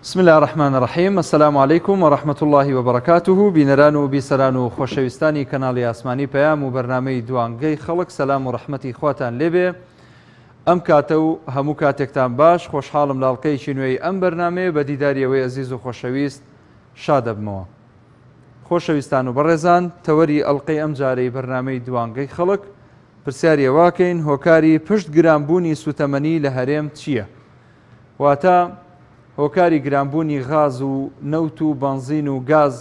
بسم اللە الرحمن الرحیم السلام علیکم و رحمة اللە و بەرەکاته بینەران و بیسەران و خۆشەویستانی کەناڵی ئاسمانی پەیام و بەرنامەی دوانگەی خەڵک سەلام و ڕەحمەتی خواتان لێبێ ئەم کاتە و هەموو کاتێکتان باش خۆشحاڵم لە ئەڵقەیەکی نوێی ئەم بەرنامەیە بە دیداری ئەوەی ئەزیز و خۆشەویست شادەبمەوە خۆشەویستان و بەڕێزان تەوەری ئەڵقەی ئەم جارەی بەرنامەی دوانگەی خەڵک پرسیاری ئەوەکەین هۆکاری پشت گرانبوونی سوتەمەنی لە هەرێم چییە؟ واتە هۆکاری گرانبوونی غاز و نەوت و بەنزین و گاز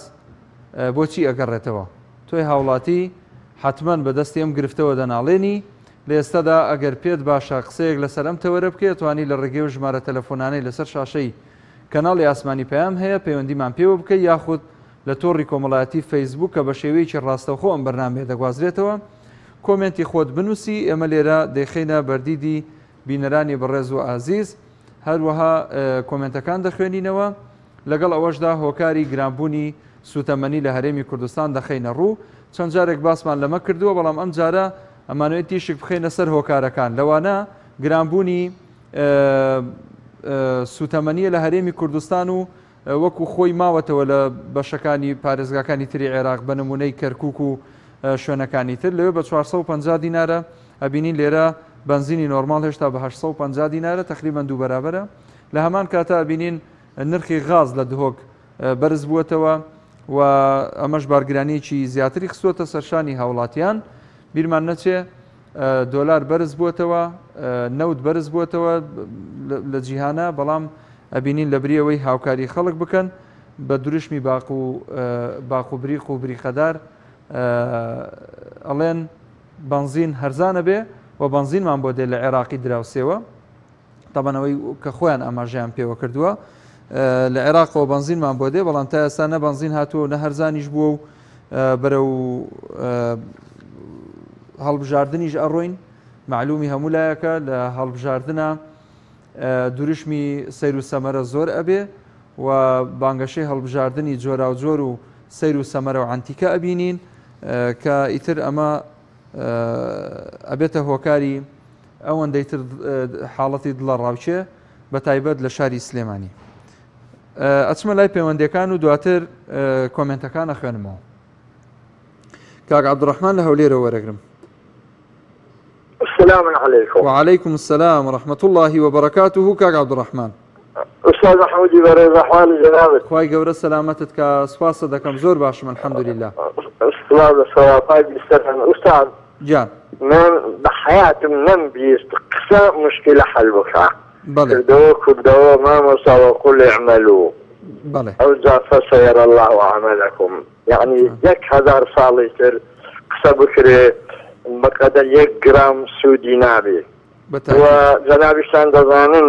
بۆچی ئەگەڕێتەوە؟ تۆی هاوڵاتی حەتمەن بەدەستی ئەم گرفتەوە دەناڵێنی، لە ئێستادا ئەگەر پێت باشە قسەیەک لەسەر ئەم تەوەرە بکەی ئەتوانی لە ڕێگەی ئەو ژمارە تەلەفۆنانەی لەسەر شاشەی کەناڵی ئاسمانی پەیام هەیە پەیوەندیمان پێوە بکەی یاخود لە تۆڕی کۆمەڵایەتی فەیسبوک کە بە شێوەیەکی ڕاستەوخۆ ئەم بەرنامەیە دەگوازرێتەوە کۆمێنتی خۆت بنووسی ئێمە لێرە دەیخەینە بەردیدی بینەرانی بەڕێز و ئازیز هەروەها کۆمێنتەکان دەخوێنینەوە، لەگەڵ ئەوەشدا هۆکاری گرانبوونی سووتەمەنی لە هەرێمی کوردستان دەخەینە ڕوو، چەند جارێک باسمان لەمە کردووە، بەڵام ئەم جارە ئەمانەوێت تیشک بخەینە سەر هۆکارەکان، لەوانە گرانبوونی سووتەمەنیە لە هەرێمی کوردستان و وەکو خۆی ماوەتەوە لە بەشەکانی پارێزگاکانی تری عێراق بە نمونەی کەرکوک و شوێنەکانی تر لەوێ بە 450 دینارە ئەبینین لێرە بەنزینی نۆرماڵ هێشتا بە 850 دینارە تقریبا دوو بەرابەرە لە هەمان کاتا ئەبینین نرخی غاز لە دهۆک بەرز بووەتەوە و ئەمەش بارگرانیەکی زیاتری خستووەتە سەرشانی هاوڵاتیان بیرمان نەچێ دۆلار بەرز بووەتەوە نەوت بەرز بووەتەوە لە جیهانە بەڵام ئەبینین لە بری ئەوەی هاوکاری خەڵک بکەن بە دروشمی باق و باق و بریق و بریقەدار ئەڵێن بەنزین هەرزانە بێ و بەنزینمان بۆ دێ لە عێراقی دراوسێوە تەبەنەوەی کە خۆیان ئاماژەیان پێوە کردووە لە عێراقەوە بەنزینمان بۆ دێ بەڵام تا ئێستا نە بەنزین هاتووە و نە هەرزانیش بووە و بەرەو هەڵبژاردنیش ئەڕۆین معلومی هەموو لایەکە لە هەڵبژاردنە دروشمی سەیر و سەمەرە زۆر ئەبێ و بانگەشەی هەڵبژاردنی جۆراوجۆر و سەیر و سەمەرە و عەنتیکە ئەبینین کە ئیتر ئەمە ئەبێتە هۆکاری ئەوەندەی تر حاڵەتی دڵەڕاوکێ بە تایبەت لە شاری سلێمانی. ئەچمە لای پەیوەندەکان و دواتر کۆمنتەکان ئەخوێنمەوە. کاک عەبدوڕەحمان لە هەولێرەوە وەرەگرم. السلام علیکم. وعلیکم السلام ورحمة اللە وبرکاته کاک عبدالرحمن. استاذ محمودی بەڕێز ئەحوالی جەنابت. خوای گەورە سەلامەتت کا سوپاست دەکەم زۆر باشم الحمدللە. سڵاو لە سەراپای بیسەران ئوستاذ گیان. من بە حەیاتم نەمبیست قسە مشکلە حەل بکا بەڵێ. کردەوە کوردەوە مامۆستا وقل اعملوا بەڵێ. ئەوجا فسیری اللە عملکم یەعنی 1000 ساڵی تر قسە بکرێ بەقەدەر یەک گرام سوودی نابێ و جەنابیشتان دەزانن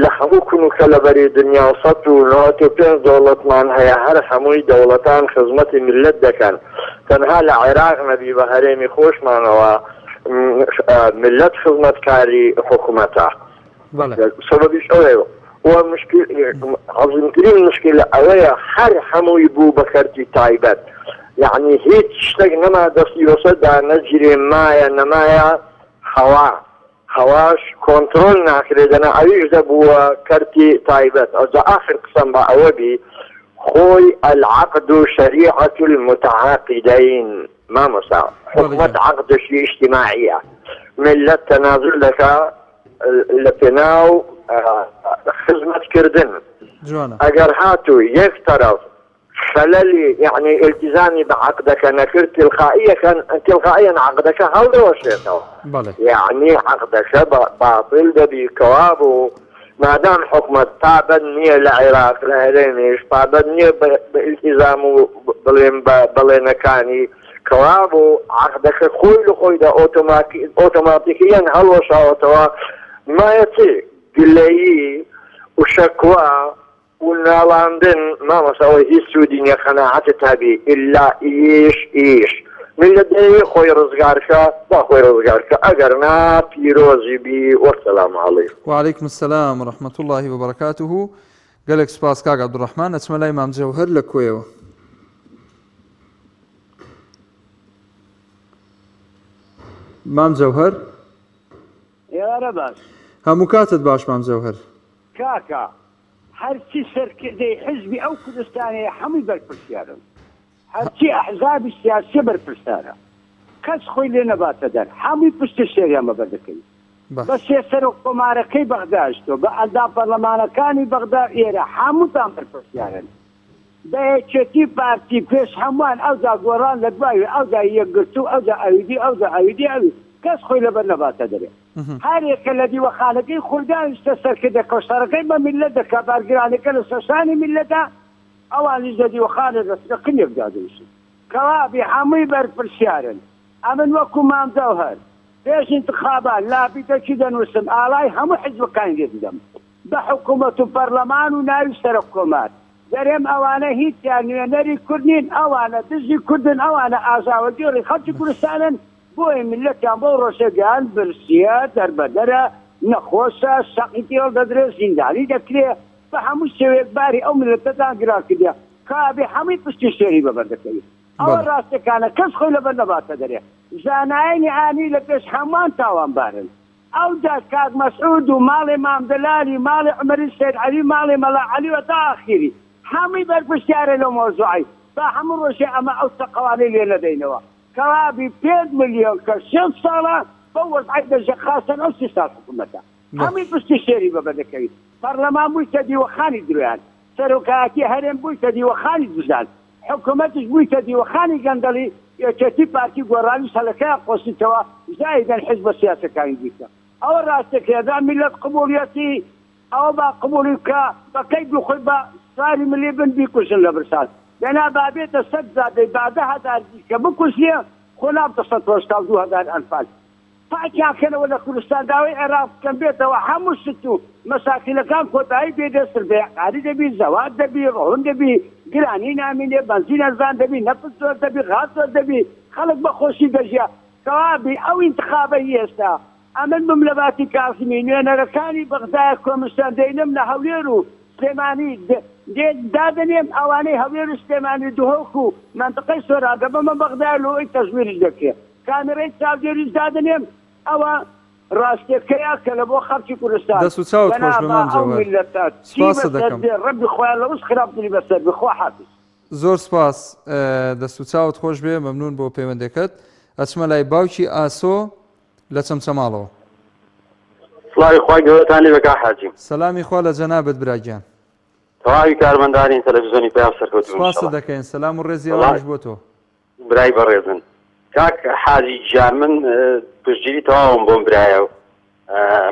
لە هەموو کون و کەلەبەری دنیا 195 دەوڵەتمان هەیە هەر هەمووی دەوڵەتان خزمەتی میللەت دەکەن تەنها لە عێراق نەبی بە هەرێمی خۆشمانەوە میللەت خزمەتکاری حکومەتە سەبەبیش ئەوەیە و مشکل عەزیمترین مشکلە ئەوەیە هەر هەمووی بوو بە کەرتی تایبەت یەعنی هیچ شتێک نەما دەستی بەسەردا نەگیرێ مایە نەمایە هەوا هەواش کۆنترۆل ناکرێ دەنا ئەویش دەبووە کەرتی تایبەت ئەوجا ئاخر قسەم بە ئەوە بی خۆی العقد شریعة المتعاقدین مامۆستا حکومەت عەقدێکی ئیجتیماعیە میللەت تەنازول دەکا لە پێناو خزمەت کردن ئەگەر هاتوو یەک تەرەف خەلەلی یەعنی ئیلتیزامی بە عەقدەکە نەکرد تلقائیەکەن تلقائیەن عەقدەکە هەڵدەوەشێتەوە یەعنی عەقدەکە باتیل دەبی کەوابوو مادام حکومەت پابەند نییە لە عێراق لە هەرێمیش پابەند نییە بە ئیلتیزام و بڵێم بە بەڵێنەکانی کەوابوو عەقدەکە خۆی لە خۆیدا ئۆتۆماتیکیەن هەڵوەشاوەتەوە مایە چی گلەیی و شەکوا و ناڵاندن مامۆستا ئەوە هیچ سوودی نیە قەناعەتت هەبی ئیلا ئیش ئیش میللەت دەیەوێ خۆی ڕزگارکا با خۆی ڕزگارکا ئەگەر نا پیرۆزی بی وەسەلام علیکم. وعلیکم السلام و رحمة اللە و برکاته گەلێک سوپاس کاک عبدالرحمن ئەچمە لای مام جەوهەر لە کۆیەوە. مام جەوهەر. ئێوارە باش. هەموو کاتت باش مام جەوهەر. کاکە. هەرچی سەرکردەی حزبی ئەو کوردستانەیە هەمووی بەرپرسیارن. هەرچی ئەحزابی سیاسیە بەرپرسارە. کەس خۆی لێ نەباتە دەر. هەمووی پشتی شێریان بەبەر دەکەوی. بە سێ سەرۆک کۆمارەکەی بەغداش تۆ، بە ئەندام پەرلەمانەکانی بەغدا و ئێرە هەمووتان بەرپرسیارن. بە یەکێتی پارتی پێش هەمووان ئەوجا گۆڕان لە دوای ئەوجا یەکگرتوو ئەوجا ئەویدی ئەوجا ئەویدی ئەوی کەس خۆی لەبەر نەباتە دەرێ. هەریەکە لە دیوەخانەکەی خوردانیشتە سەرکردەکە و شەڕەکەی بە میللەت دەکا بارگرانیەکە لەسەر شانی میللەتە ئەوانیش لە دیوەخانێک لەسەر قنێک دادەنیشن کەوابی هەمووی بەرپرسیارن ئەمن وەکو مام جەوهەر پێش ئینتخابات لافیتەکی دەنووسم ئاڵای هەموو حیزبەکانی لێ دەدەم بە حکومەت و پەرلەمان و ناوی سەرۆک کۆمار دەرێم ئەوانە هیچیان نوێنەری کورد نین ئەوانە دژی کوردن ئەوانە ئاژاوەگێڕی خەڵکی کوردستانن بۆیە میللەتیان بەو ڕۆژە گەیاند برسیە، دەربەدەرە، نەخۆشە، شەقی پێ هەڵدەدرێ، زیندانی دەکرێ، بە هەموو شێوەیەک باری ئەو میللەتەتان گران کردیە، کەوابێ هەمووی پشتی شێری بەبەر دەکەوی. ئەوە ڕاستیەکانە کەس خۆی لەبەر نەباتە دەرێ. زانایانی ئانی لە پێش هەمووان تاوانبارن. ئەوجا کاک مەسعود و ماڵێ مام جەلالی، ماڵێ عومەری سەید عەلی، ماڵێ مەلا عەلی و تا ئاخیری. هەمووی بەرپرسیارە لەو مەوزوعەی. با هەموو ڕۆژێ ئەمە ئەو چەقەوانەی لێ نەدەینەوە. کەوابی پێنج ملیۆن کەس 40 ساڵە بەو وەزعەی دەژێ خاسەن ئەو سی ساڵ حکومەتە هەمووی پشتی شێری بەبەر دەکەوی پەڕلەمان بوویتە دیوەخانی درۆیان سەرۆکایەتی هەرێم بوویتە دیوەخانی دزان حکومەتیش بوویتە دیوەخانی گەندەڵی یەکێتی پارتی گۆڕانیش هەلەکەیان قۆستیتەوە زایدەن حزبە سیاسەکانی دیکە ئەوە ڕاستەکەیە دا میللەت قبوڵیەتی ئەوە با قبوڵی بکا بە کەیفی خۆی با سواری ملی بن بیکوژن لە برسان دەنا با بێتە سەر جادەی با 10,000 دیکە بکوژرێ خۆ نابتە 182,000 ئەنفال پاکیان کەنەوە لە کوردستان داوای عێراق بکەن بێتەوە هەموو شت و مەشاکیلەکان کۆتایی پێ دێ سربەی عەقاری دەبی زەواد دەبی ڕۆن دەبی گرانی نامینێ بەنزین ئەرزان دەبی نەفت زۆر دەبی غاز زۆر دەبی خەڵک بە خۆشی دەژیا کەوابی ئەو ئینتخابەی ئێستا ئەمن بم لە باتی کازمی نوێنەرەکانی بەغدایە کۆمسیۆن دەینم لە هەولێر و سلێمانی دێ دادەنێم ئەوانەی هەولێر و سلێمانی و دهۆک و مەنتقەی سۆران دەبەمە بەغدایە لۆ ئەوی تەزویریش دەکرێ کامێرەی چاودێریش دادەنێم ئەوە ڕاستیەکەیە کە لە بۆ خەڵکی کوردستان دەست و چاوت دەنا خۆش بێ با مام ئەو جەوهەر میللەتە چی سپاست بەسەر دەکەم. دێ ڕەبی خۆیان لەوەش خراپتری بەسەر بێ خوا حافیز. زۆر سپاس دەست و چاوت خۆش بێ مەمنون بۆ پەیوەندەکەت ئەچمە لای باوکی ئاسۆ لە چەمچەماڵەوە. سڵاوی خوای گەورەتان لێ بێ کاک حاجی. سەلامی خوا لە جەنابت برا گیان. تەواوی کارمەندانی تەلەفزیۆنی پەیام سەرکەوتوو بن سپاست ئینشەڵا. دەکەین سەلام و ڕێزی وەڵا ئەوانیش بۆ تۆ. برای بەڕێزن کاک حاجی گیان من پشتگیری تەواوم بۆم برایە و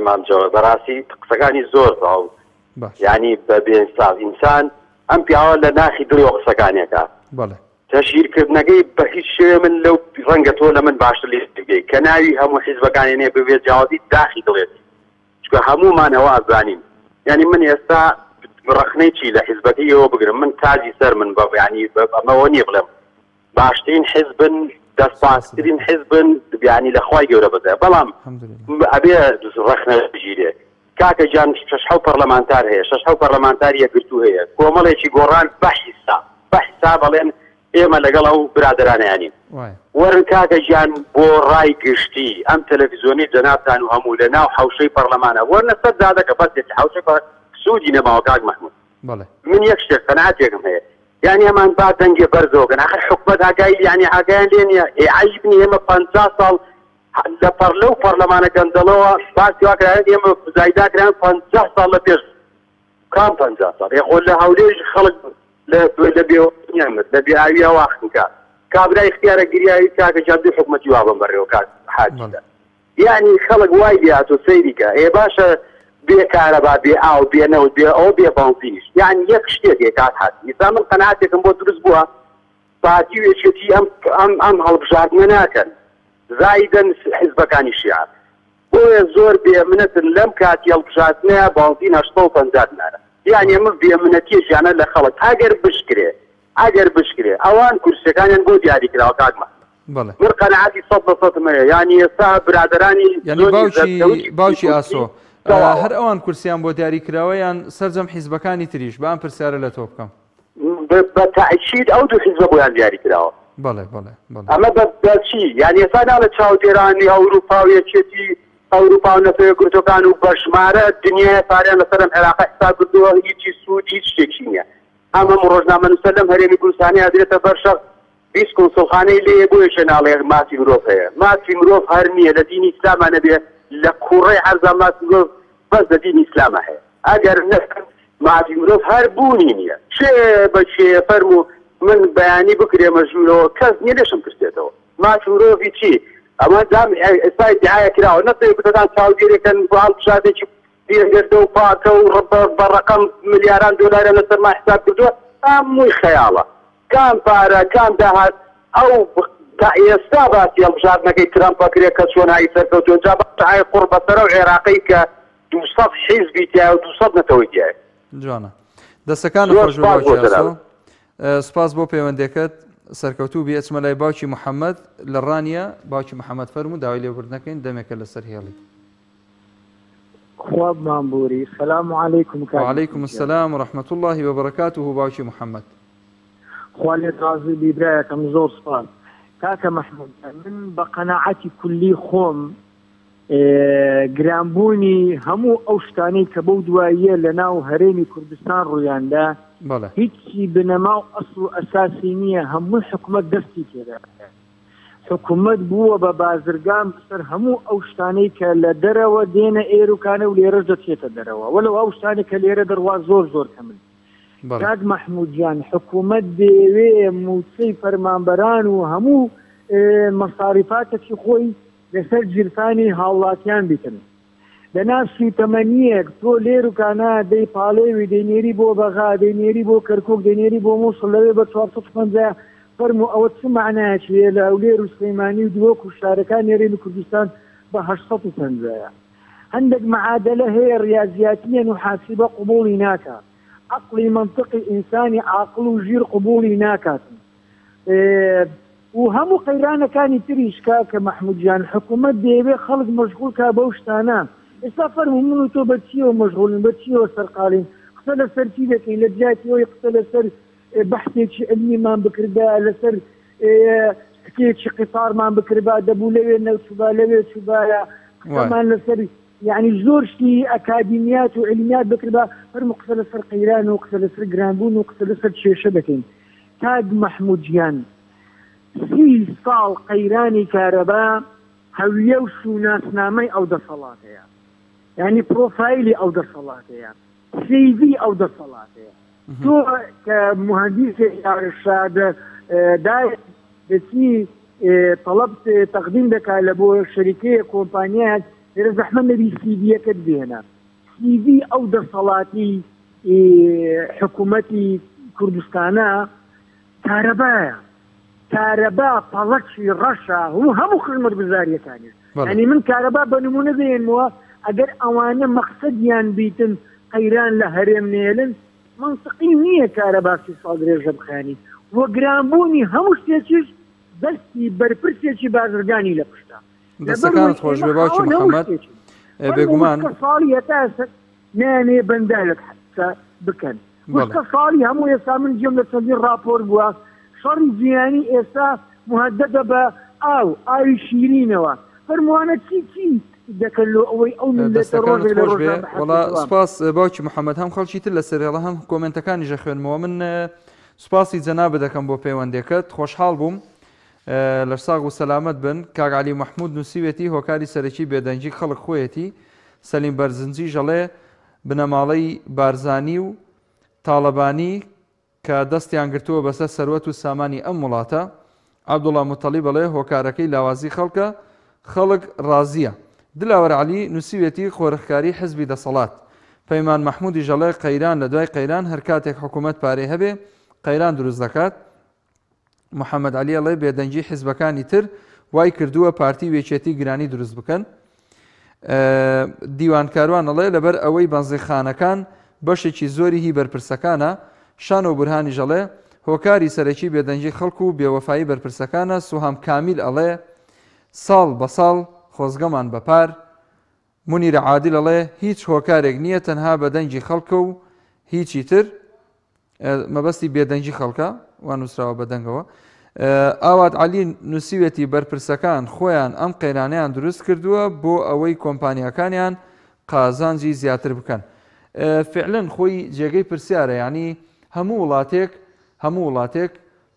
مام جەوهەر بەڕاستی قسەکانی زۆر تەواو باش. یانی بە بێنساف ئینسان ئەم پیاوە لە ناخی دڵیەوە قسەکانیەکا بەڵێ. تەشهیر کردنەکەی بە هیچ شێوەیە من لەو ڕەنگە تۆ لە من باشتر لێی تێبگەی کە ناوی هەموو حیزبەکانی نێ ببێ جیاوازی داخی دڵێتی چونکە هەموومان ئەوە ئەزانین یانی من ئێستا ڕەخنەی چی لە حیزبەکەی ئێوە بگرم من تاجی سەر من بە یانی ئەمەوە نییە بڵێم باشترین حیزبن دەست پاکترین حیزبن یانی لە خوای گەورە بەزە بەڵام ئەبێ ڕەخنە بگیرێ کاکە گیان شەش حەو پەرلەمانتار هەیە شەش حەو پەرلەمانتار یەکگرتوو هەیە کۆمەڵێکی گۆڕان بە حیساب بە حیساب ئەڵێن ئێمە لەگەڵ ئەو برادەرانەیانین وەرن کاکە گیان بۆ ڕای گشتی ئەم تەلەفیزۆنەی جەنابتان و هەموو لە ناو حەوشەی پەرلەمانە وەرنە سەر جادەکە بەسێتی حەوشەی پەر سوودی نەماوە کاک مەحمود من یەک شتێک قەناعەتێکم هەیە یانی ئەمان با دەنگێ بەرزەوە کەن ئاخر حکومەت ئاگای یانی ئاگایان لێ نییە ئێ عەیب نییە ئێمە 50 ساڵ لە پەر لەو پەرلەمانە گەندەڵەوە باسی وا کرا ئێمە زایدا کران 50 ساڵ لە پێش کام 50 ساڵ ئێ خۆ لە هەولێریش خەڵک لە لە بێوەژنیان مرد لە بێئاوییا وا خنکا کابرای اختیارە گریاوی کاکە گیان دوو حکومەتی وا بەم بەڕێوە کاک حاجی یەعنی خەڵک وای لێ هاتوە سەیری کە ئێ باشە بێ کارەبا بێ ئاو بێ نەوت بێ ئەوە بێ بەنزینیش یەعنی یەک شتێک هەیە کاک حاجی ئیستا من قەناعەتێکم بۆ دروست بووە پارتی و یەکێتی ئەم ئەم ئەم هەڵبژاردنە ناکەن زایدەن حزبەکانی شیعە بۆیە زۆر بێ منەتن لەم کاتی هەڵبژاردنەیە بەنزین 850 دینارە یەعنی ئەمە بێ منەتیەکیانە لە خەڵک ئەگەر بشکرێ ئەگەر بشکرێ ئەوان کورسیەکانیان بۆ دیاری کراوە کاک مەحمود بەڵێ. من قەناعەتی سەد لە سەدم هەیە یانی ئێستا برادەرانی یانی زۆنی باوکی زەرد باوکی کورسی ئاسۆ تەواوە. هەر ئەوان کورسیان بۆ دیاری کراوە یان سەرجەم حیزبەکانی تریش با ئەم پرسیارە لە تۆ بکەم. بە تەئکید ئەو دوو حیزبە بۆیان دیاری کراوە. بەڵێ بەڵێ بەڵێ. ئەمە بە بە چی یانی ئێستا ناڵێ چاودێرانی ئەوروپا و یەکێتی ئەوروپا و نەتەوە یەکگرتووەکان و بە ژمارە دنیایە پارەیان لەسەر ئەم عێراقە حساب کردووە هیچی سوود هیچ شتێکی نییە ئەم هەموو ڕۆژنامەنووسە لەم هەرێمی کوردستانی ئەدرێتە بەر شەق 20 کونسوڵخانەی لێیە بۆیە ناڵێ مافی مرۆڤ هەیە مافی مرۆڤ هەر نییە لە دینی ئیسلاما نەبێ لە کوڕەی عەرزا مافی مرۆڤ بەس لە دینی ئیسلاما هەیە ئەگەر نە مافی مرۆڤ هەر بوونی نییە کێ بە کێ فەرموو من بەیانی بکرێمە ژوورەوە کەس نییە لێشم پرسێتەوە مافی مرۆڤی چی؟ ئەمە دام ئێستا ئیدعایە کراوە نەتەوە یەکگرتوەکان چاودێریەکەن بۆ هەڵبژاردێکی بێگەردە و پاکە و بە ڕەقەم ملیاران دۆلاریان لەسەرمان حساب کردووە هەمووی خەیاڵە کام پارە کام داهات ئەو تا ئێستا باسی هەڵبژاردنەکەی ترەمپ ئەکرێ کە چۆن ئای سەرکەوتووە جا باشە ئای قوڕ بەسەر ئەو عێراقەی کە 200 حیزبی تیایە و 200 نەتەوەی تیایە. جوانە دەستەکانت زۆر خۆش بێ سوپاس بۆ باوکی ئاسۆ. جەنابت. سپاس بۆ پەیوەندەکەت سەرکەوتوو بی ئەچمە لای باوکی محەممەد لە ڕانیە باوکی محەممەد فەرموو داوای لێبوردنەکەین دەمێکە لەسەر هێڵی. خوا بمانبوری. سلام علیکم کاک وعلیکم محمود گیان. السلام و رحمة اللە و برکاته باوکی محمد. خوا لێت ڕازی بی برایەکەم زۆر سوپاس. کاکە محمود گیان من بە قەناعەتی کولی خۆم گرانبوونی هەموو ئەو شتانەی کە بەو دواییە لە ناو هەرێمی کوردستان ڕوویاندا بەڵێ. هیچی بنەما و ئەسڵ و ئەساسی نییە هەموو حکومەت دەستی تێدایە. حکومەت بووە بە بازرگان بەسەر هەموو ئەو شتانەی کە لە دەرەوە دێنە ئێروکانە و لێرەش دەچێتە دەرەوە وەلەو ئەو شتانەی کە لێرە دەڕوا زۆر زۆر کەمن. بەڵێ. کاک مەحمود گیان حکومەت دەیەوێ مووچەی فەرمانبەران و هەموو مەساریفاتەکی خۆی لەسەر گیرفانی هاوڵاتیان بیتن دەنا سوتەمەنیەک تۆ لێروکانە دەی پاڵێوی دەینێری بۆ بەغا دەینێری بۆ کەرکوک دەینێری بۆ موسڵ لەوێ بە 450 فەرموو ئەوە چ مەعنایەکی هەیە لە هەولێر و سلێمانی و دهۆک و شارەکانی هەرێمی کوردستان بە 850 هەندێک معادلە هەیە ریازیاتیەن و حاسیبە قبوڵی ناکا عەقڵی مەنتقی ئینسانی عاقڵ و ژیر قبوڵی ناکاتن و هەموو قەیرانەکانی تریش کاکە مەحمود گیان حکومەت دەیەوێ خەڵک مەشغوڵ کا بەو شتانە ئێستا فەرموو من و تۆ بە چیەوە مەشغوڵین بە چیەوە سەرقاڵین قسە لەسەر چی دەکەین لە جیاتی ئەوەی قسە لەسەر بەحسێکی علمیمان بکردایە لەسەر سکێکی قیتارمان بکردبا دەبوو لەوێ نەچوبا لەوێ چوبایە قسەمان لەسەر یعنی زۆر شتی ئەکادیمیات و علمیات بکردبا فەرموو قسە لەسەر قەیران و قسە لەسەر گرانبوون و قسە لەسەر کێشە دەکەین کاک مەحمود گیان سی ساڵ قەیرانی کارەبا هەویە و شوناسنامەی ئەو دەسەڵاتەیە یانی پرۆفایلی ئەو دەسەڵاتەیە سیڤی ئەو دەسەڵاتەیە تۆ کە موهەندیسێک یا شادە دایک دەچی تەڵەب تەقدیم دەکا لە بۆ شەریکەیەک کۆمپانیایەک لێرە زەحمەت نەبی سیڤیەکەت بهێنە سیڤی ئەو دەسەڵاتی حکوومەتی کوردستانە کارەبایە کارەبا پەڵەکی ڕەشە و هەموو خزمەتگوزاریەکانیش یانی من کارەبا بە نمونە بێنمەوە ئەگەر ئەوانە مەقسەدیان بیتن قەیران لە هەرێم نێلن مەنتقی نییە کارەبا سی ساڵ درێژە بخایەنی و گرانبوونی هەموو شتێکیش دەستی بەرپرسێکی بازرگانی لە پشتە دەستەکانت خۆش بێ باوکی محەممەد بێگومان ساڵی هەتا نایانەوێ بەنداوێک بکەن وشکە ساڵی هەموو ئێستا من گوێم لە چەندین ڕاپۆرت بووە شەڕی جیهانی ئێستا مهددە بە ئاو ئاوی شیرینەوە فەرمووانە چی چی دەکەن لۆ ئەوەی ئەو میللەتە دەستەکانت ڕۆژێک لە خۆش بێ ڕۆژان وەڵا بحەسێتەوە. سوپاس باوکی محەممەد هەم خەڵکی تر لەسەر هێڵە هەم کۆمێنتەکانیش ئەخوێنمەوە من سوپاسی جەنابت دەکەم بۆ پەیوەندێکەت خۆشحاڵ بووم لەش ساغ و سەلامەت بن. کاک عەلی مەحمود نووسیوێتی هۆکاری سەرەکی بێدەنگی خەڵک خۆیەتی، سەلیم بەرزنجیش ئەڵێ بنەماڵەی بارزانی و تاڵەبانی کە دەستیان گرتووە بەسەر سەروەت و سامانی ئەم وڵاتە، عەبدوڵا موتەڵیب ئەڵێ هۆکارەکەی لاوازی خەڵکە، خەڵک ڕازییە. دلاوەر عەلی نووسیوێتی قۆرخکاری حزبی دەسەڵات. پەیمان مەحمودیش ئەڵێ قەیران لە دوای قەیران هەرکاتێک حکومەت پارەی هەبێ قەیران دروست دەکات. محەمەد عەلی ئەڵێ بێدەنگی حیزبەکانی تر وای کردووە پارتی و یەکێتی گرانی دروست بکەن. دیوان کاروان ئەڵێ لەبەر ئەوەی بەنزینخانەکان بەشێکی زۆری هی بەرپرسەکانە. شانۆ بورهانیش ئەڵێ هۆکاری سەرەکی بێدەنگی خەڵک و بێوەفایی بەرپرسەکانە. سوهام کامیل ئەڵێ ساڵ بە ساڵ خۆزگەمان بە پار. مونیرە عادل ئەڵێ هیچ هۆکارێک نییە تەنها بە دەنگی خەڵکە و هیچی تر. مەبەستی بێدەنگی خەڵکە وا نووسراوە بە دەنگەوە. ئاوات عەلی نووسیوێتی بەرپرسەکان خۆیان ئەم قەیرانەیان دروست کردووە بۆ ئەوەی کۆمپانیاکانیان قازانجی زیاتر بکەن. فعلەن خۆی جێگەی پرسیارە یانی هەموو وڵاتێک هەموو وڵاتێک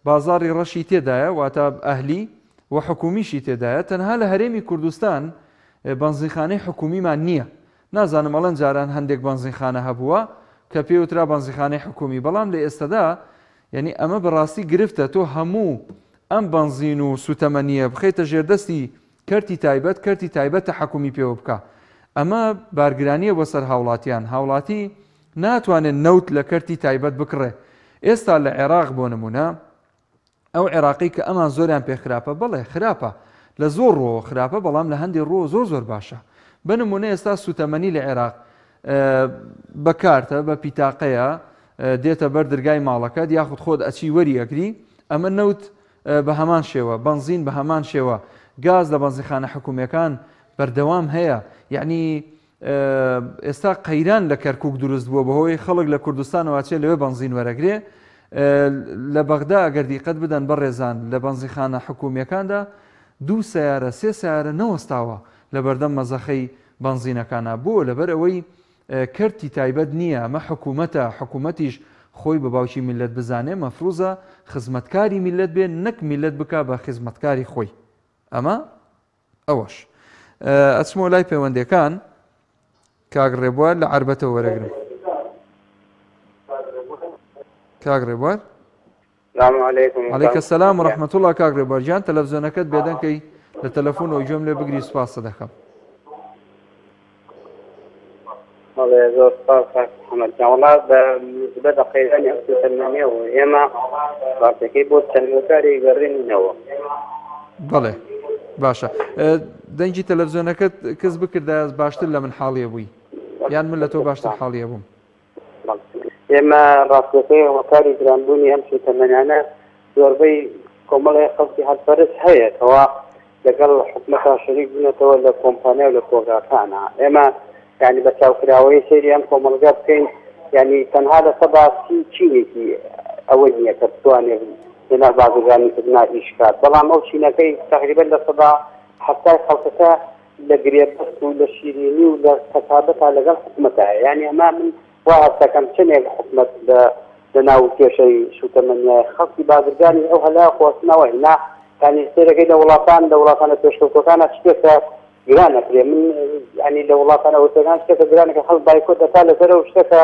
بازاڕی ڕەشی تێدایە واتە ئەهلی و حکومیشی تێدایە تەنها لە هەرێمی کوردستان بەنزینخانەی حکومیمان نییە نازانم ئەڵێن جاران هەندێک بەنزینخانە هەبووە کە پێوترا بەنزینخانەی حکومی بەڵام لە ئێستەدا یعنی ئەمە بەڕاستی گرفتە تۆ هەموو ئەم بەنزین و سوتەمەنیە بخەیتە ژێردەستی کەرتی تایبەت کەرتی تایبەت تەحەکومی پێوە بکا ئەمە بارگرانیە بۆ سەر هاوڵاتیان هاوڵاتی ناتوانێت نەوت لە کەرتی تایبەت بکڕێ ئێستا لە عێراق بۆ نمونە ئەو عێراقی کە ئەمان زۆریان پێ خراپە بەڵێ خراپە لە زۆر ڕۆوە خراپە بەڵام لە هەندی ڕۆ زۆر زۆر باشە بە نمونە ئێستا سوتەمەنی لە عێراق بە کارتە بە پیتاقەیە دێتە بەر درگای ماڵەکەت یاخود خۆت ئەچی وەری ئەگری ئەمە نەوت بە هەمان شێوە بەنزین بە هەمان شێوە گاز لە بەنزینخانە حکومیەکان بەردەوام هەیە یعنی ئێستا قەیران لە کەرکک دروست بووە بەهۆی خەڵک لە کوردستانەوە چێ لەوێ بەنزین وەرەگرێ لە بەغدا ئەگەر دیقەت بدەن بەڕێزان لە بەنزیخانە حکومیەکاندا دوو سیارە سێ سیارە نەوەستاوە لە بەردەم مەزەخەی بەنزینەکانە بۆ لەبەر ئەوەی کەرتی تایبەت نییە ئەمە حکوومەتە حکوومەتیش خۆی بە باوکی میللەت بزانێ مەفروزە خزمەتکاری میللەت بێ نەک میللەت بکا بە خزمەتکاری خۆی ئەمە ئەوەش ئەچمەوە لای پەیوەندەکان کاک ڕێبوار لە عربەتەوە وەرەگرم کاک ڕێبوار سلام علیکم علیک السلام و رحمت الله کاک ڕێبوار گیان تەلەڤزیۆنەکەت بێدەنگ کەی لە تەلەفۆنەوە گوێم لێ بگری سوپاست دەکەم. بەڵێ زۆر سپاس کاک محەممەد گیان وەڵا بە نسبەت بە قەیرانی ئەو سوتەمەنیەوە ئێمە ڕاستەکەی بۆ چەند هۆکارێک گەڕێنینەوە. بەڵێ باشە دەنگی تەلەڤزیۆنەکەت کز بکردایە باشتر لە من حاڵیە بووی یان من لە تۆ باشتر حاڵیە بووم. ئێمە ڕاستیەکەی هۆکاری گرانبوونی ئەم سوتەمەنیانە زۆربەی کۆمەڵێ خەڵکی هەلپەرست هەیە کەوا لەگەڵ حکومەتا شەریک بوونەتەوە لە کۆمپانیا و لە کۆگاکانە ئێمە یعنی بە چاوکراوەیی سەیری ئەم کۆمەڵگا بکەین یعنی تەنها 30% چینێکی ئەوە نییە کە بتوانێت لەناو بازرگانیکردنا ئیش کات بەڵام ئەو چینەکەی تقریبا 70% خەڵکەکە لە گرێبەست و لە شیرینی و لە کەسابەتا لەگەڵ حکومەتایە یانی ئەمە من وا هەستەکەم چەنێک حکومەت لە لە ناو کێشەی سوتەمەنیایە خەڵکی بازرگانی ئەو هەلا خواستنەوە نا یانی سەیرەکەی لە وڵاتان لە وڵاتانە پێشکەوتوەکانە شتێکە گران ئەکرێ من یانی لە وڵاتانە ئەوروپیەکان شتێکە گرانەکە خەڵک بایکۆت دەکات لەسەر ئەو شتەکە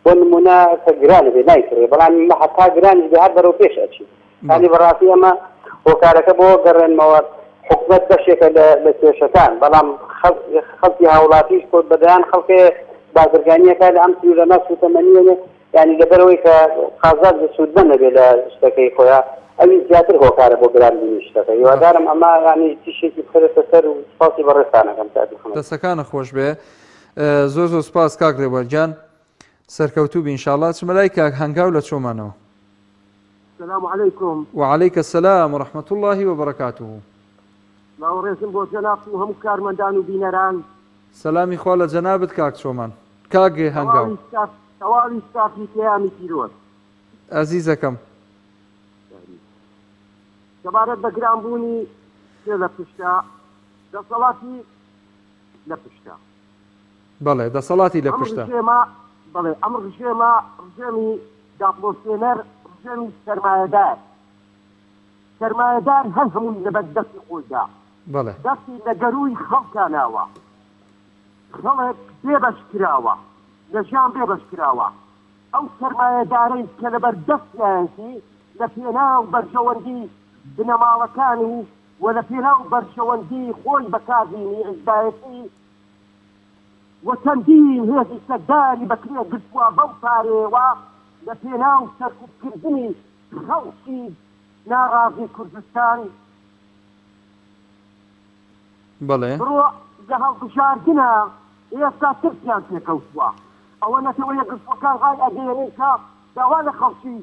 بۆ نمونە کە گرانە بێ نایکڕێ بەڵام ئمە هەتا گرانیش بێ هەر بەرەو پێش ئەچی یانی بەڕاستی ئەمە هۆکارەکە بۆ گەڕێنمەوە حکومەت بەشێکە لە لە کێشەکان بەڵام خەڵکی هاوڵاتیش کۆ بەدەیان خەڵکێ بازرگانیەکە لە ئەم سنوورە سوتەمەنیە یانی لەبەرئەوەی کە قازانج و سوودمەند نەبێت لە شتەکەی خۆیا ئەویش زیاتر هۆکارە بۆ گرانبوونی شتەکە هیوادارم ئەمە یانی تیشێکی بخرێتە سەر و سوپاسی بەڕێزتان ئەکەم کاک محمد. دەستەکانت خۆش بێ زۆر زۆر سپاس کاک ڕێبوار گیان سەرکەوتوو بی انشاءاللە چمە لای کاک هەنگاو لە چۆمانەوە. سلام علیکم. وعلیک السلام و رحمة اللە و برکاته. سڵاو و ڕێزم بۆ جەنابت و هەموو کارمەندان و بینەران. سەلامی خوا لە جەنابت کاک چۆمان کاک هەنگاو. تەواوی ستافی پەیامی پیرۆز. ئازیزەکەم. سەبارەت بە گرانبوونی کێ لە پشتە؟ دەسەڵاتی لە پشتە. بەڵێ دەسەڵاتی لە پشتە. ئەم ڕژێمە بەڵێ ئەم ڕژێمە ڕژێمی داپڵۆسێنەر ڕژێمی سەرمایەدار سەرمایەدار هەر هەمووی لەبەر دەستی خۆیدا بەڵێ. دەستی لە گەرووی خەڵکا ناوە. خەڵک بێ بەش کراوە، لە ژیان بێ بەش کراوە. ئەو سەرمایەدارەی کە لەبەر دەستیایەتی لە پێناو بەرژەوەندی بنەماڵەکانی و لە پێناو بەرژەوەندی خۆی بەکارهینی حیزبایەتی و چەندین هێزی چەکداری بەکرێ گرتووە بەو پارەیەوە لە پێناو سەرکوتکردنی خەڵکی ناڕازی کوردستان. بەڵێ. بڕۆ لە هەڵبژاردنە ئێستا ترسیان تێکەوتووە ئەوە نەتەوە یەکگرتووەکان ڕای ئەگەیەنن کە داوا لە خەڵکی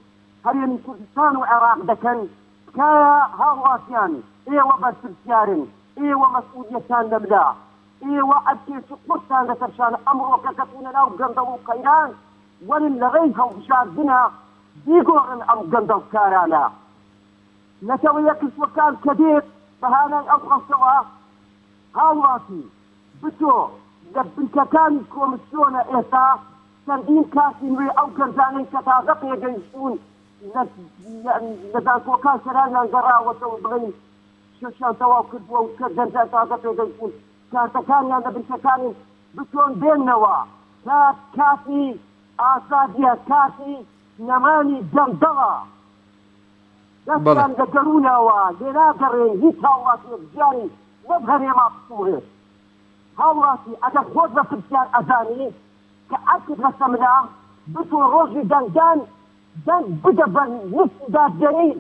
هەرێمی کوردستان و عێراق دەکەن تکایە هاوڵاتیان ئێوە بەرپرسیارن ئێوە مەسئولیەتتان لەملا ئێوە ئەرکێکی قورستان لەسەر شانە ئەمڕۆکە کەتوونە ناو گەندەڵ و قەیران وەرن لەڕێی هەڵبژاردنە بیگۆڕن ئەم گەندەڵکارانە. نەتەوە یەکگرتووەکان کە دێت بە هانای ئەو خەڵکەوە هاوڵاتی بچۆ لە بنکەکانی کۆمسیۆنە ئێستا چەندین کارتی نوێ ئەو گەنجانەی کە تازە پێگەیشتوون لە لە زانکۆکان سەرانیان گەڕاوەتەوە بڵێین شەشیان تەواو کردووە و کە گەنجان تازە پێگەیشتوون کارتەکانیان لە بنکەکانین بچۆن بێننەوە کات کاتی ئازادیە کاتی نەمانی گەندەڵە دەستیان لە گەرووناوە لێناگەڕێن هیچ هاوڵاتیەک گیانی لەم هەرێما بسوڕێت هاوڵاتی ئەگەر خۆت بە پرسیار ئەزانی کە ئەرکت لەسە ملە بچۆ ڕۆژی دەنگدان دەنگ بدە بە لیستی دادگەری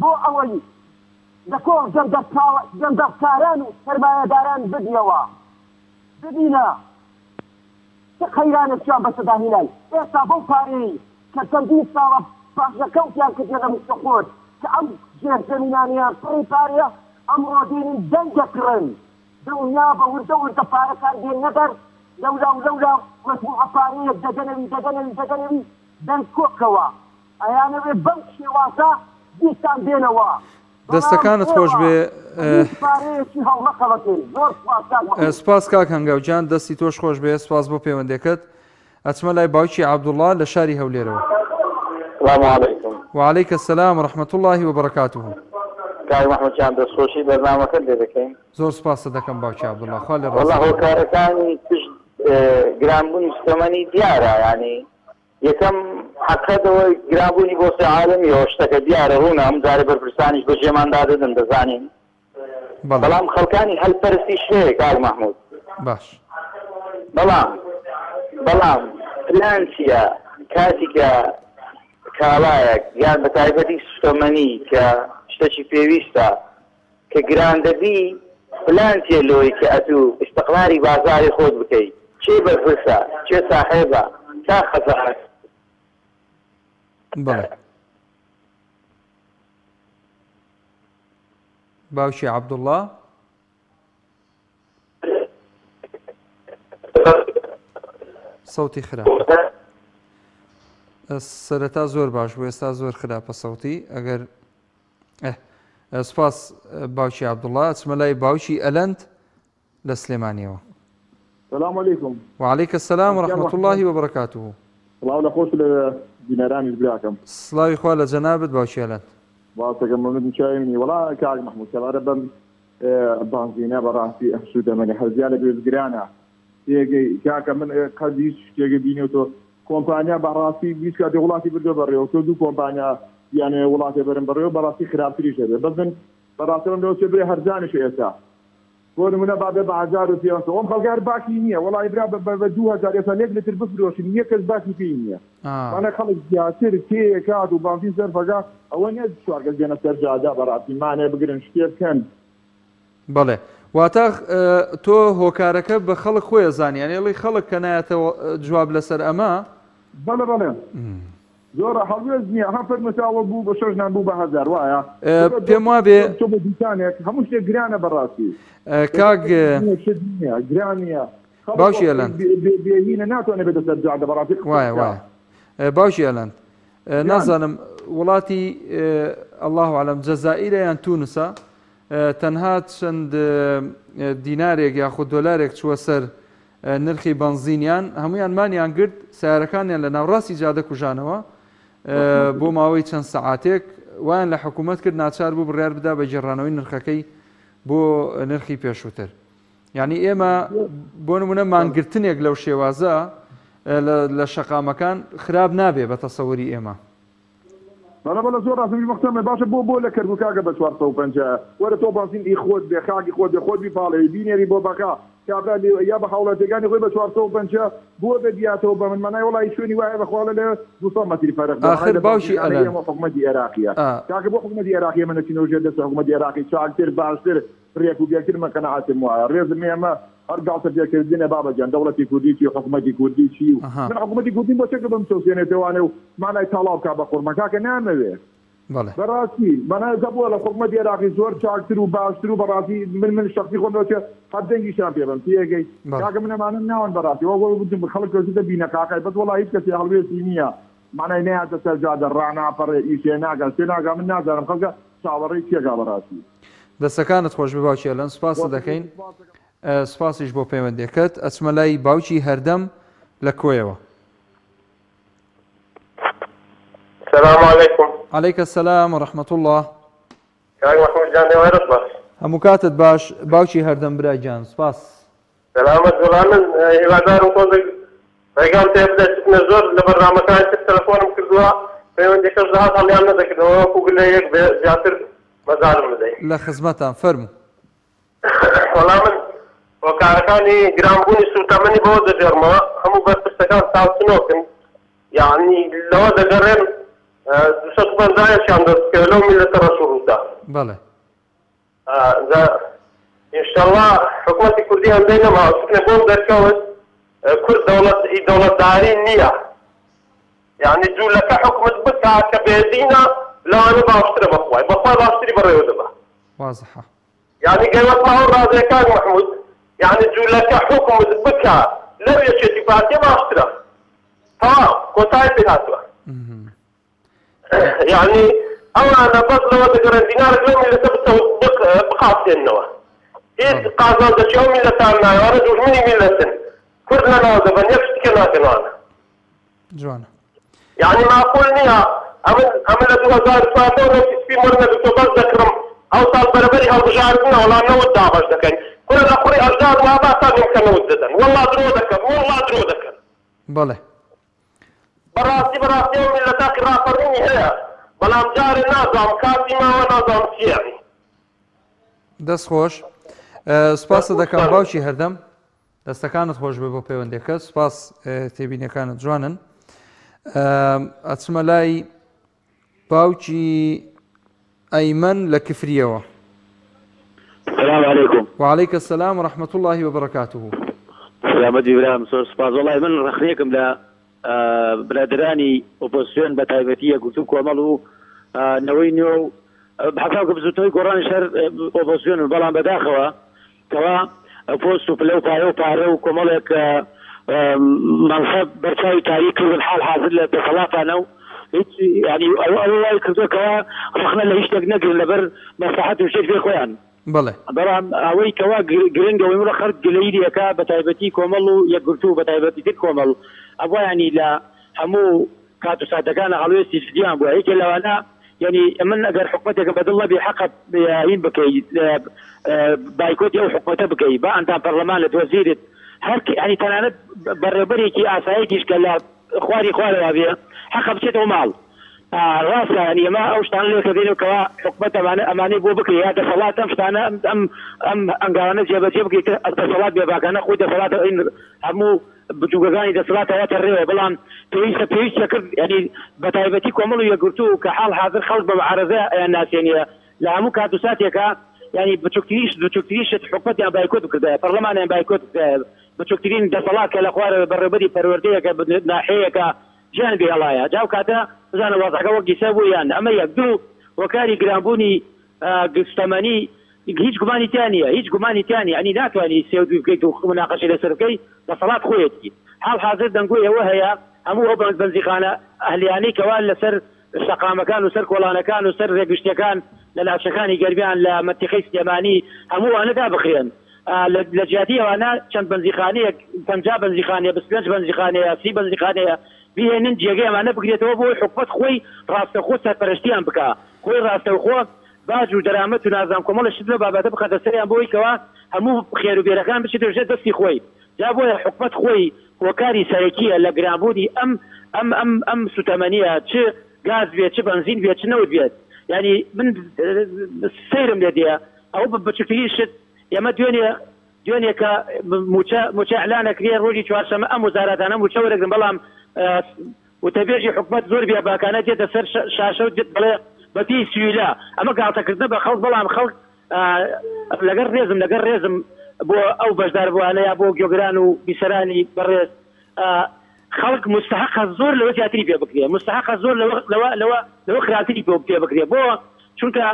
بۆ ئەوەی لە کۆڵ گەندەڵکاران و سەرمایەداران ببیەوە ببینە چ قەیرانێکیان بەسەدا هینای ئێستا بەو پارەیەی کە چەندین ساڵە پاشەکەوتیان کردیە لە مشتەخۆر کە ئەم ژێر زەمینانەیان پڕی پارەیە ئەمڕۆ دێنن دەنگ دەکڕن دڵنیابە وردە وردە پارەکان دێننە دەر لەولا و لەولا مەجموعە پارەیەک دەدەنەوی دەدەنەوی دەدەنەوی دەنگ کۆبکەوە ئەیانەوێ بەم شێوازە دیسان بێنەوە بەڵام دەستەکانت خۆش ئێوە بێ بە هیچ پارەیەکی هەڵنەخەڵەتێن زۆر سوپاس کاک مەحمود. سوپاس کاک هەنگاو گیان دەستی تۆش خۆش بێ سوپاس بۆ پەیوەندەکەت ئەچمە لای باوکی عەبدوڵا لە شاری هەولێرەوە. سلام علیکم. وعلیک السلام ورحمة اللە وبرکاته. کاک مەحمود گیان دەستخۆشی بەرنامەکەت لێ دەکەین. زۆر سوپاست دەکەم باوکی عەبدوڵا خوا لێ وەڵا ڕازی بێ. هۆکارەکانی پشت گرانبوونی سوتەمەنی دیارە یانی یەکەم حەقەت ئەوەی گرانبوونی بۆسەی عالەمیەوە شتەکە دیارە ڕوونە ئەم جارێ بەرپرسانیش بەجێمان دادەدەن دەزانین بەڵێ. بەڵام خەڵکانی هەلپەرستیش هەیە کاک مەحمود. باش. بەڵام بەڵام پلان چیە کاتی کە کاڵایەک یان بە تایبەتی سوتەمەنی کە شتەکی پێویستە کە گران دەبی پلان چیە لۆی کە ئەتوو ئیستقراری بازاری خۆت بکەی کێ بەرپرسە کێ ساحێبە تا خەزانە. بەڵێ. باوکی عەبدوڵڵا. سەوتی خراپە سەرەتا زۆر باش بوو ئێستا زۆر خراپە سەوتی ئەگەر سپاس باوکی عبدوڵڵا ئەچمە لای باوکی ئەلەند لە سلێمانیەوە. سلام علیکم. وعلیک السلام ورحمة اللە وبرکاته. سڵاو لە خۆت و لە بینەرانیش براکەم. سڵاوی خوا لە جەنابت باوکی ئەلەند. سپاستەکەم مەمنونم چاوی منی. وەڵا کاک مەحمود سەبارەت بەم بانزینە بەڕاستی ئەم سوتەمەنی هەر زیادە بێت گرانە تێگەی کاکە من قەت هیچ شتێکە بینیوە تۆ کۆمپانیا بەڕاستی هیچ کاتێ وڵاتی بردوە بەڕێوە تۆ دوو کۆمپانیا بیانەوێ وڵاتێ بەرن بەڕێوە بەڕاستی خراپتریش دەبێ بەس من بەڕاستی ئەم لەوە چێ برێ هەرزانیشە ئێستا بۆ نمونە با بێ بە 1500 ئەم خەڵکە هەر باکی نییە وەڵی برا بە 2000 ئێستا لێک لتر بفرۆشن یەک کەس باکی پێی نییە مانە خەڵک زیاتر تێکات و بانزین سەرفەکە ئەوە نییە چوار کەس بێنە سەر جادە بەڕاستی مانێ بگرن شتێ بکەن. بەڵێ واتە تۆ هۆکارەکە بە خەڵک خۆی ئەزانی یانی ئەڵێی خەڵک کە نایەتەوە جواب لەسەر ئەمە. بەڵێ بەڵێ زۆر هەڵوێست نییە ها فەرموو تاوە بوو بە شەش نان بوو بە هەزار وایە پێم وابێ تۆ بە دوکانێک هەموو شتێک گرانە بەڕاستی کاک شت نییە گران نییە باوکی ئەلەند بێهینە ناتوانێت بێتە سەر جادە بەڕاستی وایە وایە باوکی ئەلەند نازانم وڵاتی الله عالم جەزائیرە یان تونسە تەنها چەند دینارێک یاخود دۆلارێک چووە سەر نرخی بەنزینیان هەمویان مانیان گرت سیارەکانیان لە ناوڕاستی جادە کوژانەوە بۆ ماوەی چەند سەعاتێک وایان لە حکوومەت کرد ناچار بوو بڕیار بدا بە گێڕانەوەی نرخەکەی بۆ نرخی پێشووتر یعنی ئێمە بۆ نمونە مانگرتنێک لەو شێوازە لە شەقامەکان خراپ نابێ بە تەسەوری ئێمە بەڵێ بەڵێ زۆر ڕاستە منیش مەقسەمە باشە بۆ بۆ لە کەرکوک کاکە بە 450 وەرە تۆ بەنزین ئی خۆت بێ خاکی خۆت بێ خۆت بیپاڵێوی بینێری بۆ بەغا کابرا لێ یا بە هاوڵاتیەکانی خۆی بە 450 بۆ بێ بیاتەوە بە من مانای وەڵا ئی شوێنی وایە بەخوا لە 200 مەتری فەرق بێ ئاخر مانای لە باوکی بەنزینخانەی ئەلەند ئێمە حکومەتی ئێراقیە ئا. کاکە بۆ حکومەتی ئێراقی ئێمە نەچینەوە ژێر دەستی حکومەتی ئێراقی چاکتر باشتر رێک و پێکتر من قەناعەتم وایە رێزم ئێمە هەر گاڵتە پێکردنە بابە گیان دەوڵەتی کوردی چی حکومەتی کوردی چی و ئەها. من حکومەتی کوردیم بۆ چەکە بمچەوسێنێتەوانێ و مانای تاڵاو بکا بە قوڕمە کاکە نامەوێ بەڵێ. بەڕاستی مانای زەبوە لە حکومەتی عێراقی زۆر چاکتر و باشتر و بەڕاستی من من شەخسی خۆم لەوە چێ هەر دەنگیشیان پێ بەم تێگەی بەڵێ. کاکە من ئەمانەم ناون بەڕاستی وەک وەک وتم خەڵک کەوتوتە بینەقاقای بەس وەڵا هیچ کەسێ هەڵوێستی نییە مانای نەیاتە سەر جادە ڕاناپەڕێ ئیشێ ناکا شتێ ناکا من نازانم خەڵکە. چاوەڕێی چیەکا بەڕاستی. دەستەکانت خۆشبێ باوکی ئەلەند سوپاست دەکەین سوپاسیش بۆ پەیوەندیەکەت ئەچمە لای باوکی هەردەم لە کۆیەوە. سلام علیکم. علیک السلام و رحمة اللە. کاک مەحمود گیان ئێوارەت باش. هەموو کاتت باش باوکی هەردەم برا گیان سوپاس. سەلامەت وەڵا من هیوادارم تۆزێک ڕێگام پێ بدەی چونکە زۆر لە بەرنامەکانی تر تەلەفۆنم کردووە پەیوەندیەکەش دەهات هەڵیان نەدەکردەوە وەکو گلەیەک بێ زیاتر مەجالم بدەی. لە خزمەتام فەرموو. وەڵا من هۆکارەکانی گرانبوونی سووتەمەنی بەوە دەگێڕمەوە هەموو بەرپرسەکان چاوچنۆکن یەعنی لەوە دەگەڕێن 250 یەکیان دەست بکەوێت لەو میللەتە ڕەش و ڕووتە. بەڵێ. جا ئینشەڵا حکومەتی کوردی هەندەی نەماوە چونکە بۆم دەرکەوت کورد دەوڵەت ئی دەوڵەتداری نییە یعنی جوولەکە حکومت بکا کە بێدینە لەوانە باشترە بەخوای بەخوای باشتری بەڕێوە دەبا. وازحە. یانی گەیوەتمە ئەو ڕادەیە کاک مەحمود یانی جولەکە حوکمت بکا لەو یەکێتی پارتیە باشترە تەواو کۆتای پێ هاتوە یانی ئەوانە بەس لەوە دەگەڕێن دینارێک لەو میلەتە بقاسێننەوە هیچ قازانجەکی ئەو میلەتان نایە ئەوانە دوژمنی میلەتن کورد لەناو دەبەن یەک شتیکە ناکەن ئەوانە. جوانە. یەعنی ماقول نیە ئەمن ئەمن لە 2014 نەوتی سپیم وەرنەگرتوە بەس دەکڕم ئەو ساڵ بەرەبەری هەڵبژاردنە وەڵا نەوت دابەش دەکەین کورە لە قوڕی ئەژداد و ئاباتان نیم کە نەوت دەدەن وەڵا درۆ دەکەن وەڵا درۆ دەکەن. بەڵێ. بەڕاستی بەڕاستی ئەو میللەتە ڕاپەڕینی هەیە بەڵام جارێ نازانم کاتی ماوە نازانم چیە یەعنی. دەست خۆش سوپاست دەکەم باوکی هەردەم. دەستەکانت خۆش بێ بۆ پەیوەندەکە سپاس تێبینەکانت جوانن ئەچمە لای باوکی ئەیمەن لە کفریەوە السلام عليكم وعليك السلام ورحمة الله وبركاته سلامەتی برام زۆر سپاس وەڵای من ڕەخنەیەکم لە برادەرانی ئۆپۆزسیۆن بە تایبەتی یەکگرتوو کۆمەڵ و نەوەی نوێ و حەتا کە بزوتنەوەی گۆڕانیش هەر ئۆپۆزسیۆنن بەڵام بەداخەوە کەوا پۆست و پلە و پایە و پارە و کۆمەڵێک مەنسەب بەرچاوی تاریک کردن حاڵ حازر لە دەسەڵاتانە و هیچ یانی ئەوە ئەوە وای کردووە کەوا ڕەخنە لە هیچ شتێک نەگرن لەبەر مەسلحەت و شتێک پێ خۆیان. بەڵێ. بەڵام ئەوەی کەوا گرنگە و ئیمڕۆ خەڵک گلەیی لێ ئەکا بە تایبەتی کۆمەڵ و یەکگرتوو بە تایبەتی تر کۆمەڵ ئەبوا یانی لە هەموو کات و ساتەکانا هەڵوێستی جدیان بوایە یەکێ لەوانە یانی ئەمن ئەگەر حکومەتێکم بە دڵ نەبی حەقە هین بکەی بایکۆتی ئەو حکومەتە بکەی با ئەندام پەرلەمانت وەزیرت هەر یانی تەنانەت بەڕێوبەرێکی ئاسایتیش کە لە خواری خوارەوە بێ حەقە بچێتەوە ماڵ ڕاستە یانی ئێمە ئەو شتانە لێ کە کەوا حکومەت ئەمانە ئەمانەی بۆ بکرێ یا دەسەڵات ئەم شتانە ئەم ئەم هەنگاوانە جێبەجێ بکرێت دەسەڵات بێباکانە خۆی دەسەڵاتە هەموو بچووکەکانی دەسەڵات هاتە ڕێوە، بەڵام پێویستە پێویستە کرد یانی بە تایبەتی کۆمەڵ و یەکگرتوو کە حاڵ حازر خەڵک بە معارەزە ئەیان ناسێنیە لە هەموو کات و ساتێکا یانی بچووکترین شت بچووکترین شت حکومەتیان بایکۆت بکردایە پەڕلەمانیان بایکۆت بکردایە بچووکترین دەسەڵات کە لە خوارەوە بەڕێوبەری پەروەردەیەکە ناحیەیەکە جیان بهێڵایە جا ئەو کاتە بزانە وەزعەکە وەک ئیسە بوو یان ئەمە یەک دوو هۆکاری گرانبوونی سوتەمەنی هیچ گومانی تیا نییە هیچ گومانی تیا نییە یانی ناتوانی سێ و دووی بکەیت و مناقەشەی لەسەر بکەی دەسەڵات خۆیەتی حاڵ حازر دەنگۆی ئەوە هەیە هەموو ئەو بەنزیخانە ئەهلیانەی کەوا لەسەر شەقامەکان و سەر کۆڵانەکان و سەر رێگشتیەکان لە ناوچەکانی گەرمیان لە مەنتیقەی سلێمانی هەموو ئەوانە دابخرێن لە جیاتی ئەوانە چەند بەنزیخانەیەک 50 بەنزیخانەیە 25 بەنزیخانەیە 30 بەنزیخانەیە بهێنن جێگەی ئەمانە بگرێتەوە بۆ حکومەت خۆی ڕاستەخۆ سەرپەرشتیان بکا خۆی ڕاستەوخۆ باج و دەرامەت و نازانم کۆمەڵێ شت لەو بابەتە بخاتە سەریان بۆ ئەوەی کەوا هەموو خێر و بێرەکان بچێتە ژێر دەستی خۆی جا بۆیە حکومەت خۆی هۆکاری سەرەکیە لە گرانبوونی ئەم ئەم ئەم ئەم سوتەمەنیە چ گاز بێت چ بەنزین بێت چ نەوت بێت یانی من سەیرم لێ دێ ئەوە بە بچوکترین شت ئێمە دوێنێ دوێنێ کە موچە موچە ئیعلان ئەکرێ ڕۆژی چوارشەمە ئەم وەزارەتانە موچە وەرەگرن بەڵام وتەبێژی حکومەت زۆر بێباکانە دێتە سەر شاشە و دەڵێ بەپێی سویلە، ئەمە گاڵتەکردنە بە خەڵک، بەڵام خەڵک لەگەڵ ڕێزم لەگەڵ ڕێزم بۆ ئەو بەشداربووانە یا بۆ گوێگران و بیسەرانی بەڕێز خەڵک موستەحەقە زۆر لەوە زیاتری پێ بکرێ موستەحەقە زۆر لەوە لەوە لەوە لەوە خراپتری پێ پێ بکرێ بۆ چونکە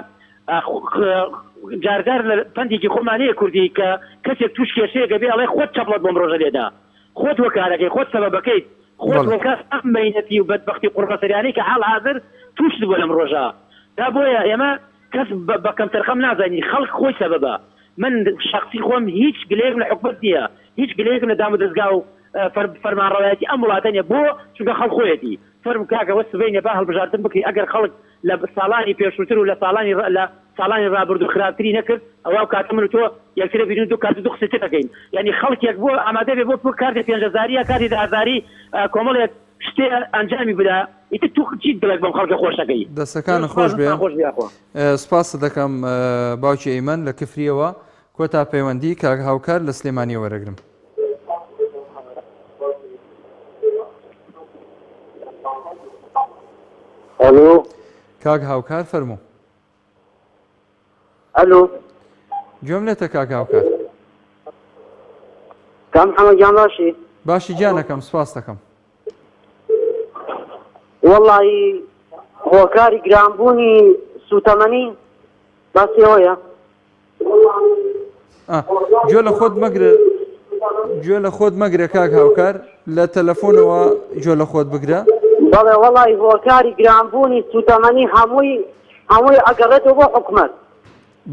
جارجار لە پەندێکی خۆمان هەیە کوردی کە کەسێک تووش کێشەیەکە بێ ئەڵێ خۆت چەپڵەت بۆم ڕۆژە لێدا خۆت هۆکارەکەی خۆت سەبەبەکەیت خۆت بەڵێ. هۆکار ئەم مەینەتی و بەدبەختی و قوڕبەسەریانەی کە حاڵ حازر تووشت بووە لەم ڕۆژە دا بۆیە ئێمە. کەس بە کەمتەرخەم نازانی خەڵک خۆی سەبەبە من شەخسی خۆم هیچ گلەیەکم لە حکومەت نییە هیچ گلەیەکم لە دامودەزگا و فەرمانڕەوایەتی ئەم وڵاتە نیە بۆ چونکە خەڵک خۆیەتی فەرموو کاکە وە سبەینێ با هەڵبژاردن بکری ئەگەر خەڵک لە ساڵانی پێشووتر و لە ساڵانی لە ساڵانی ڕابردوو خراپتری نەکرد ئەوا ئەو کاتە من و تۆ یەکترە بینین دوو کات و دوو قسەی تر دەکەین یانی خەڵکێک بۆ ئامادە بێ بۆ کارتی 5000 یا کارتی 10,000 کۆمەڵێک شتێ ئەنجامی بدا ئیتر تو چیت دڵێک بەم خەڵکە خۆش دەکەی. دەستەکانت خۆش بێ سوپاست دەکەم باوکی ئەیمەن لە کفریەوە کۆتا پەیوەندی کاک هاوکار لە سلێمانیەوە وەرەگرم. ئەلۆ کاک هاوکار فەرموو. ئەلۆ گوێم لێتە کاک هاوکار. کاک محەممەد گیان باشی؟ باشی گیانەکەم سوپاست دەکەم. وەڵی هۆکاری گرانبوونی سوتەمەنی باسی ئەوەیە. گوێ لە خۆت مەگرە گوێ لە خۆت مەگرە کاک هاوکار لە تەلەفۆنەوە گوێ لە خۆت بگرە. بەڵێ وەڵی هۆکاری گرانبوونی سوتەمەنی هەمووی هەمووی ئەگەڕێتەوە بۆ حکومەت.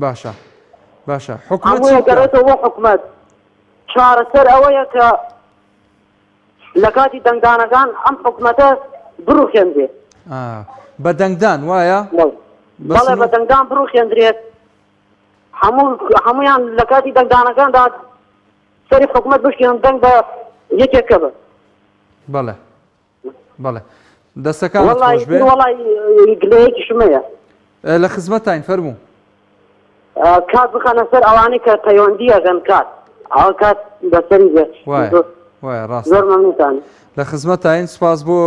باشە باشە حکومەت هەمووی ئەگەڕێتەوە بۆ حکومەت چارەسەر ئەوەیە کە لە کاتی دەنگدانەکان ئەم حکومەتە بڕوخێندرێت. بە دەنگدان وایە؟ بەڵێ بە دەنگدان بڕوخێندرێت هەموو هەمویان لە کاتی دەنگدانەکاندا سەری حکومەت بشکێن دەنگ بە یەکێکە بە. بەڵێ بەڵێ دەستەکانت خۆش بێ. وەڵای گلەیەکیشم هەیە. لە خزمەتتاین فەرموو. کات بخەنە سەر ئەوانەی کە پەیوەندی ئەکەن کات ئەوە کات بەسەری بێت. وایە وایە ڕاستە. زۆر مەمنونتان. لە خزمەتتاین سوپاس بۆ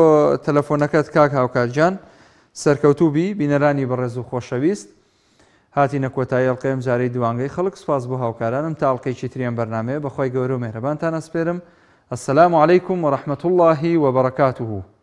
تەلەفۆنەکەت کاک هاوکار گیان سەرکەوتوو بی بینەرانی بەڕێز و خۆشەویست. هاتینە کۆتایی ئەڵقەی ئەمجارەی دوانگەی خەڵک سوپاس بۆ هاوکارانم تا ئەڵقەیەکی تری ئەم بەرنامەیە بەخوای گەورە و مێهرەبانتان ئەسپێرم السلام علیکم ورحمە اللە وبرکاته.